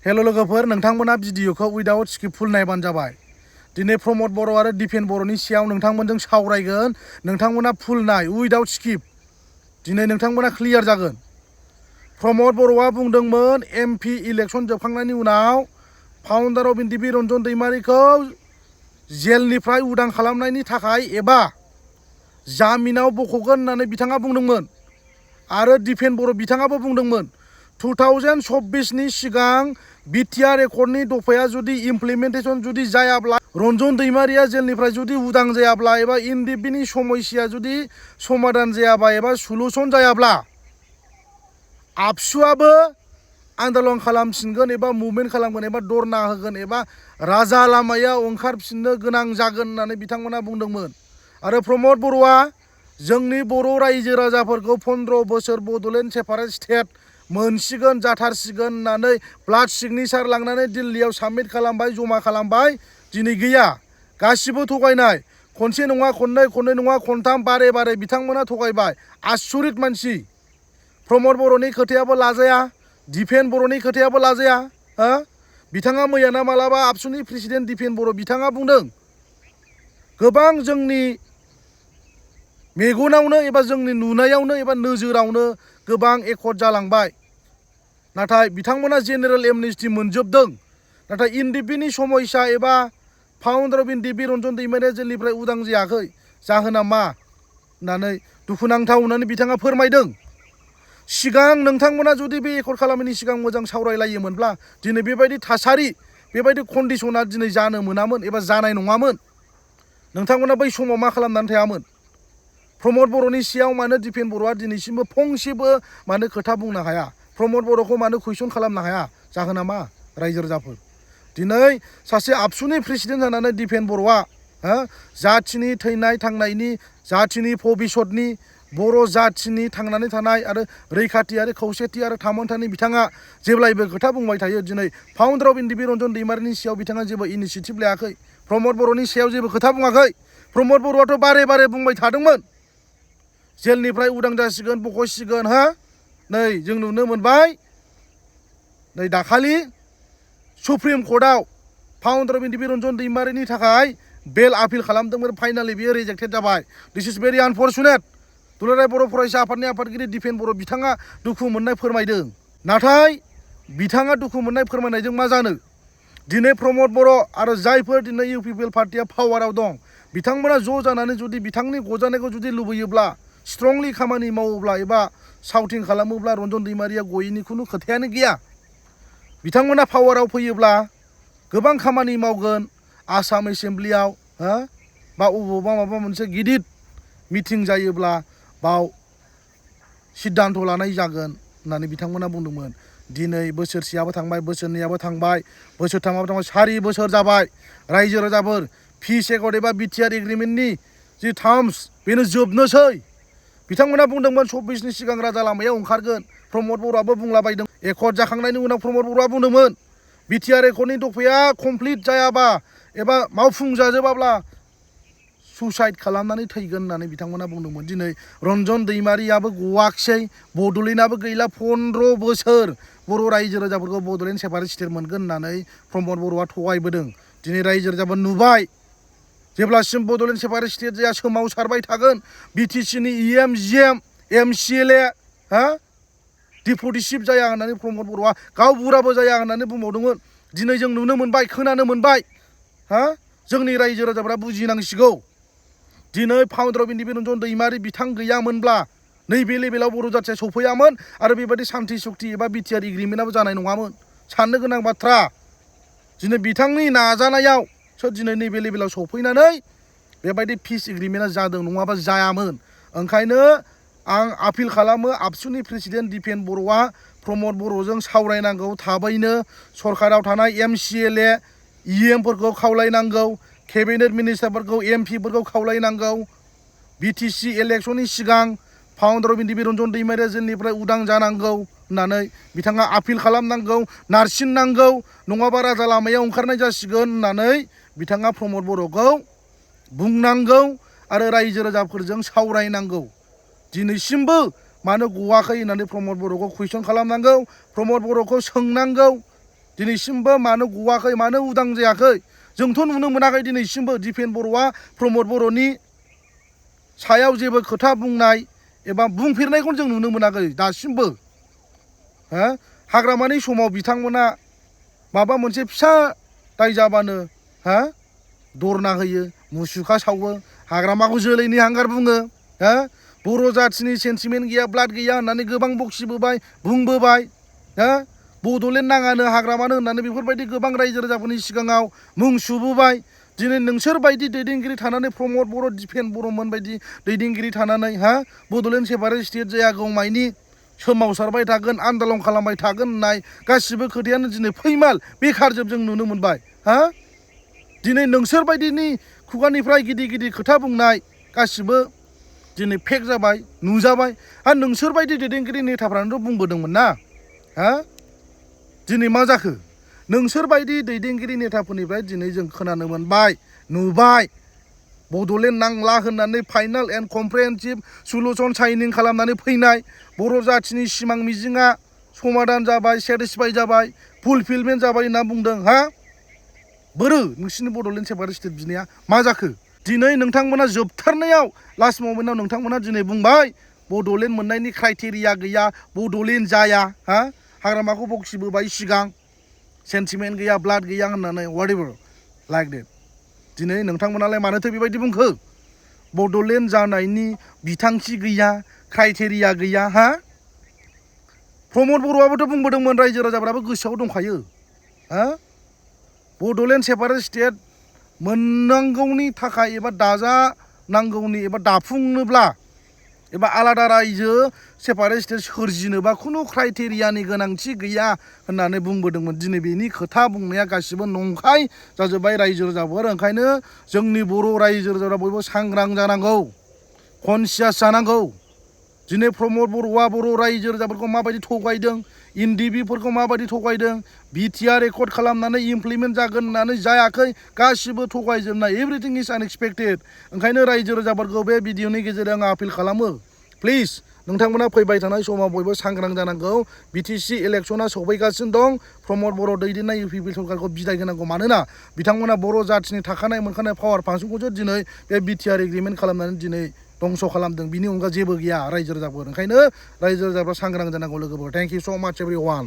Hello लोगोफोर नोंथांमोना भिडिअखौ उइदाउट स्क्रिप्ट फुल नायबानो जाबाय। दिनै प्रमद बर' आरो दिपेन बर'नि सायाव नोंथांमोनजों सावरायगोन। नोंथांमोना फुल नाय उइदाउट स्क्रिप्ट। दिनै नोंथांमोना क्लियार जागोन। प्रमद बर'आ बुंदोंमोन एमपि इलेक्शन जोबखांनायनि उनाव फाउन्डार अफ एनडिपि रन्जन दैमारिखौ जेलनिफ्राय उदां खालामनायनि थाखाय एबा जामिनाव बख'गोन होननानै बिथाङा बुंदोंमोन। आरो दिपेन बर' बिथाङाबो बुंदोंमोन 2024 सिगां बिटिआर एकर्डनि दफाया जुदि इमप्लिमेन्टेसन जुदि जायाब्ला रन्जन दैमारिया जेलनिफ्राय जुदि उदां जायाब्ला एबा एनडिपिनि समस्या जुदि समाधान जायाबा एबा सलुसन जायाब्ला आबसुआबो आन्दोलन खालामफिनगोन एबा मुभमेन्ट खालामगोन एबा धरना होगोन एबा राजा लामायाव ओंखारफिननो गोनां जागोन होननानै बिथांमोना बुंदोंमोन। आरो प्रमद बर'आ जोंनि बर' रायजो राजाफोरखौ 15 बोसोर बड'लेण्ड सेपारेट स्टेट मोनसिगोन जाथारसिगोन होननानै ब्लाड सिगनेचार लांनानै दिल्लीयाव साबमिट खालामबाय, जमा खालामबाय। दिनै गैया, गासिबो थगायनाय। खनसे नङा खननै, खननै नङा खनथाम, बारे बारे बिथांमोना थगायबाय। आसुरित मानसि। प्रमद बर'नि खोथायाबो लाजाया, दिपेन बर'नि खोथायाबो लाजाया। बिथाङा मैयाना मालाबा आबसुनि प्रेसिडेन्ट दिपेन बर' बिथाङा बुंदों गोबां जोंनि मेगनावनो एबा जोंनि नुनायावनो एबा नोजोरावनो गोबां एकर्ड जालांबाय। नाथाय बिथांमोना जेनेरेल एमनेस्टि मोनजोबदों। नाथाय एनडिपिनि समस्या एबा फाउन्डार अफ एनडिपि रन्जन दैमारिया जेलनिफ्राय उदां जायाखै। जाहोना मा होननानै दुखुनांथाव होननानै बिथाङा फोरमायदों। सिगां नोंथांमोना जुदि बे एकर्ड खालामैनि सिगां मोजां सावरायलायोमोनब्ला दिनै बेबायदि थासारि, बेबायदि कन्डिसना दिनै जानो मोनामोन एबा जानाय नङामोन। नोंथांमोना बै समाव मा खालामनानै थायामोन? प्रमद बर'नि सायाव मानो दिपेन बर'आ दिनैसिमबो फंसेबो मानो खोथा बुंनो हाया? प्रमद बर'खौ मानो कुइसन खालामनो हाया? जाहोना मा रायजो राजाफोर? दिनै सासे आबसुनि प्रेसिडेन्ट जानानै दिपेन बर'आ जाथिनि थैनाय थांनायनि, जाथिनि भबिसतनि, बर' जाथिनि थांनानै थानाय आरो रैखाथि आरो खौसेथि आरो थामोनथानि बिथाङा जेब्लायबो खोथा बुंबाय थायो। दिनै फाउन्डार अफ एनडिपि रन्जन दैमारिनि सायाव बिथाङा जेबो इनिसियेटिभ लायाखै। प्रमद बर'नि सायाव जेबो खोथा बुङाखै। प्रमद बर'आथ' बारे बारे बुंबाय थादोंमोन जेलनिफ्राय उदां जासिगोन, बख'सिगोन। नै जों नुनो मोनबाय, नै दाखालि सुप्रिम कर्टआव फाउन्डार अफ एनडिपि रन्जन दैमारिनि थाखाय बेल आपिल खालामदोंमोन। फाइनालि बियो रिजेक्टेड जाबाय। दिस इज भेरि आनफर्चुनेट। दुलाराय बर' फरायसा आफादनि आफादगिरि दिपेन बर' बिथाङा दुखु मोननाय फोरमायदों। नाथाय बिथाङा दुखु मोननाय फोरमायनायजों मा जानो? दिनै प्रमद बर' आरो जायफोर दिनै इउपिपिएल पार्टिया पावाराव दं बिथांमोना ज' जानानै जुदि बिथांनि गजानायखौ जुदि लुबैयोब्ला, स्ट्रंलि खामानि मावोब्ला एबा साउटिं खालामोब्ला रन्जन दैमारिया गयैनि खुनु खोथायानो गैया। बिथांमोना पावाराव फैयोब्ला गोबां खामानि मावगोन। आसाम एसेम्ब्लियाव बा अबावबा माबा मोनसे गिदिर मिटिं जायोब्ला बाव सिद्धान्त लानाय जागोन होननानै बिथांमोना बुंदोंमोन। दिनै बोसोरसेयाबो थांबाय, बोसोरनैयाबो थांबाय, बोसोरथामाबो थांबाय, 4 बोसोर जाबाय। रायजो राजाफोर, पिस एकर्ड एबा बिटिआर एग्रिमेन्टनि जि टार्म्स बेनो जोबनोसै। बिथांमोना बुंदोंमोन 24नि सिगां राजा लामायाव ओंखारगोन। प्रमद बर'आबो बुंलाबायदों। एकर्ड जाखांनायनि उनाव प्रमद बर'आ बुंदोंमोन बिटिआर एकर्डनि दफाया कमप्लिट जायाबा एबा मावफुंजाजोबाब्ला सुसाइड खालामनानै थैगोन होननानै बिथांमोना बुंदोंमोन। दिनै रन्जन दैमारियाबो गवाखिसै, बड'लेण्डआबो गैला। 15 बोसोर बर' रायजो राजाफोरखौ बड'लेण्ड सेपारेट स्टेट मोनगोन होननानै प्रमद बर'आ थगायबोदों। दिनै रायजो राजाफोर नुबाय, जेब्लासिम बड'लेण्ड सेपारेट स्टेट जाया सोमावसारबाय थागोन। बिटिसिनि इएम, जिएम, एमसिएलए डिपुटिसिप जाया होननानै प्रमद बर'आ गावबुराबो जाया होननानै बुंबावदोंमोन। दिनै जों नुनो मोनबाय, खोनानो मोनबाय। जोंनि रायजो राजाफ्रा बुजिनांसिगौ। दिनै फाउन्डार अफ एनडिपि रन्जन दैमारि बिथां गैयामोनब्ला नैबे लेभेलाव बर' जाथिया सफैयामोन आरो बेबायदि सान्थि सुक्ति एबा बिटिआर एग्रिमेन्टआबो जानाय नङामोन। साननो गोनां बाथ्रा। दिनै बिथांनि नाजानायावसो दिनै नैबे लेभेलाव सफैनानै बेबायदि पिस एग्रिमेन्टआ जादों, नङाबा जायामोन। ओंखायनो आं आपिल खालामो आबसुनि प्रेसिडेन्ट दिपेन बर'आ प्रमद बर'जों सावरायनांगौ। थाबैनो सरकाराव थानाय एमसिएलए, इएमफोरखौ खावलायनांगौ। केबिनेट मिनिस्टारफोरखौ, एमपिफोरखौ खावलायनांगौ। बिटिसि इलेक्सननि सिगां फाउन्डार अफ एनडिपि रन्जन दैमारिया जेलनिफ्राय उदां जानांगौ होननानै बिथाङा आपिल खालामनांगौ, नारसिननांगौ। नङाबा राजा लामायाव ओंखारनाय जासिगोन होननानै बिथाङा प्रमद बर'खौ बुंनांगौ आरो रायजो राजाफोरजों सावरायनांगौ। दिनैसिमबो मानो गवाखै होननानै प्रमद बर'खौ कुइसन खालामनांगौ। प्रमद बर'खौ सोंनांगौ। दिनैसिमबो मानो गवाखै मानो उदां जायाखै जोंथ' नुनो मोनाखै दिनैसिमबो दिपेन बर'आ प्रमद बर'नि सायाव जेबो खोथा बुंनाय एबा बुंफेरनायखौ जों नुनो मोनाखै दासिमबो हा हाग्रामानि समाव बिथांमोना माबा मोनसे फिसा दाय जाबानो हा दरना होयो मुसुखा सावो हाग्रामाखौ जोलैनि हांगार बुङो हा बर' जाथिनि सेन्टिमेन्ट गैया ब्लाड गैया होननानै गोबां बखिबोबाय बुंबोबाय हा बड'लेण्ड नाङानो हाग्रामानो होननानै बेफोरबायदि गोबां रायजो राजाफोरनि सिगाङाव मुं सुबोबाय दिनै नोंसोर बायदि दैदेनगिरि थानानै प्रमद बर' दिपेन बर'मोन बायदि दैदेनगिरि थानानै हा बड'लेण्ड सेपारेट स्टेट जायागौमानि सोमावसारबाय थागोन आन्दलन खालामबाय थागोन होननाय गासिबो खोथायानो दिनै फैमाल बेखारजोब जों नुनो मोनबाय हा दिनै नोंसोर बायदिनि खुगानिफ्राय गिदिर गिदिर खोथा बुंनाय गासिबो दिनै फेक जाबाय नुजाबाय आरो नोंसोर बायदि दैदेनगिरि नेताफ्रानोथ' बुंबोदोंमोन ना हा दिनै मा जाखो नोंसोर बायदि दैदेनगिरि नेताफोरनिफ्राय दिनै जों खोनानो मोनबाय नुबाय बड'लेण्ड नांला होननानै final and comprehensive solution shining खालामनानै फैनाय बर' जाथिनि सिमां मिजिङा समाधान जाबाय सेटिसफाइ जाबाय फुलफिलमेन्ट जाबाय होनना बुंदों हा बोरो नोंसिनि बड'लेण्ड सेपारेट स्टेट बिनाया मा जाखो दिनै नोंथांमोना जोबथारनायाव लास्ट ममेन्टआव नोंथांमोना दिनै बुंबाय बड'लेण्ड मोननायनि क्राइटेरिया गैया बड'लेण्ड जाया हा हाग्रामाखौ बखिबोबाय सिगां सेन्टिमेन्ट गैया ब्लाड गैया होननानै वाटेभार लाइक देट दिनै नोंथांमोनालाय मानोथो बेबायदि बुंखो बड'लेण्ड जानायनि बिथांखि गैया क्राइटेरिया गैया हा प्रमद बर'आबोथ' बुंबोदोंमोन रायजो राजाफ्राबो गोसोआव दंखायो हा बड'लेण्ड सेपारेट स्टेट मोननांगौनि थाखाय एबा दाजानांगौनि एबा दाफुंनोब्ला एबा आलादा रायजो सेपारेट स्टेट सोरजिनोबा खुनु क्राइटेरियानि गोनांथि गैया होननानै बुंबोदोंमोन दिनै बेनि खोथा बुंनाया गासिबो नंखाय जाजोब्बाय रायजो राजाफोर ओंखायनो जोंनि बर' रायजो राजाफ्रा बयबो सांग्रां जानांगौ कनसियास जानांगौ दिनै प्रमद बर'आ बर' रायजो राजाफोरखौ माबायदि थगायदों एनडिबिफोरखौ माबायदि थगायदों बिटिआर रेकर्ड खालामनानै इमप्लिमेन्ट जागोन होननानै जायाखै गासिबो थगायजोबनाय एभरिथिं इज आनएक्सपेक्टेड ओंखायनो रायजो राजाफोरखौ बे भिडिअनि गेजेरजों आं आपिल खालामो प्लिज नोंथांमोना फैबाय थानाय समाव बयबो सांग्रां जानांगौ बिटिसि इलेक्सना सफैगासिनो दं प्रमद बर' दैदेननाय इउपिपि सरकारखौ बिदाय होनांगौ मानोना बिथांमोना बर' जाथिनि थाखानाय मोनखानाय पावार फांसनखौसो दिनै बे बिटिआर एग्रिमेन्ट खालामनानै दिनै दंस' खालामदों बिनि अनगा जेबो गैया रायजो राजाफोर ओंखायनो रायजो राजाफ्रा सांग्रां जानांगौ लोगोफोर थेंक इउ स' माच एभ्रिवान